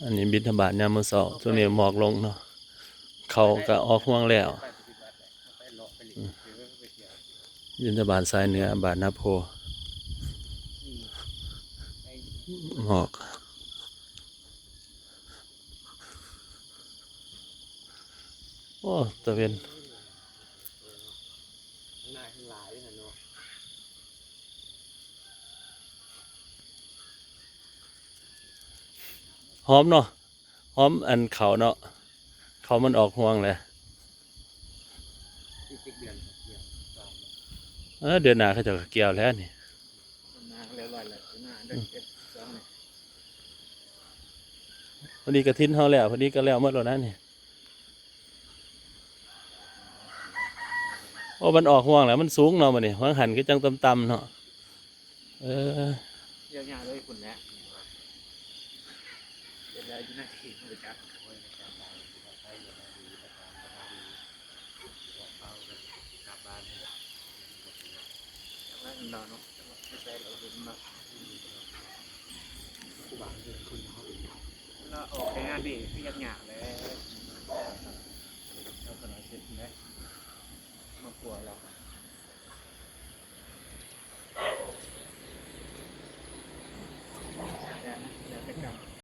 ອັນນີ້ບິນທະບາດຍາມມື້ເຊົ້າ ຊ່ວງນີ້ໝອກລົງເນາະ ເຂົ້າກໍອອກຮວງແລ້ວ. ບິນທະບາດສາຍເໜືອ ບາດນາໂພ ໝອກ. ໂອ້ ຕາເວັນ ຫອມເນາະ ຫອມອັນເຂົ້າເນາະ ເຂົ້າມັນອອກຮວງແລ້ວ. ເອີ ເດືອນໜ້າເຂົາເຈົ້າກໍກ່ຽວແລ້ວນີ້. ພໍດີກະຖິນເຮົາແລ້ວ ພໍດີກໍແລ້ວໝົດແລ້ວນະນີ້. ໂອ້ ມັນອອກຮວງແລ້ວ ມັນສູງເນາະ ບັດນີ້ຫວ່າງຫັ້ນຄືຈັ່ງຕ່ຳໆເນາະ. ເອີ ລະອອກໄປງານນີ້ຄືຢາກຍາກແຫຼະ ເຈົ້າກໍໜ້ອຍເສັດແຫຼະ ມາກົວລະ.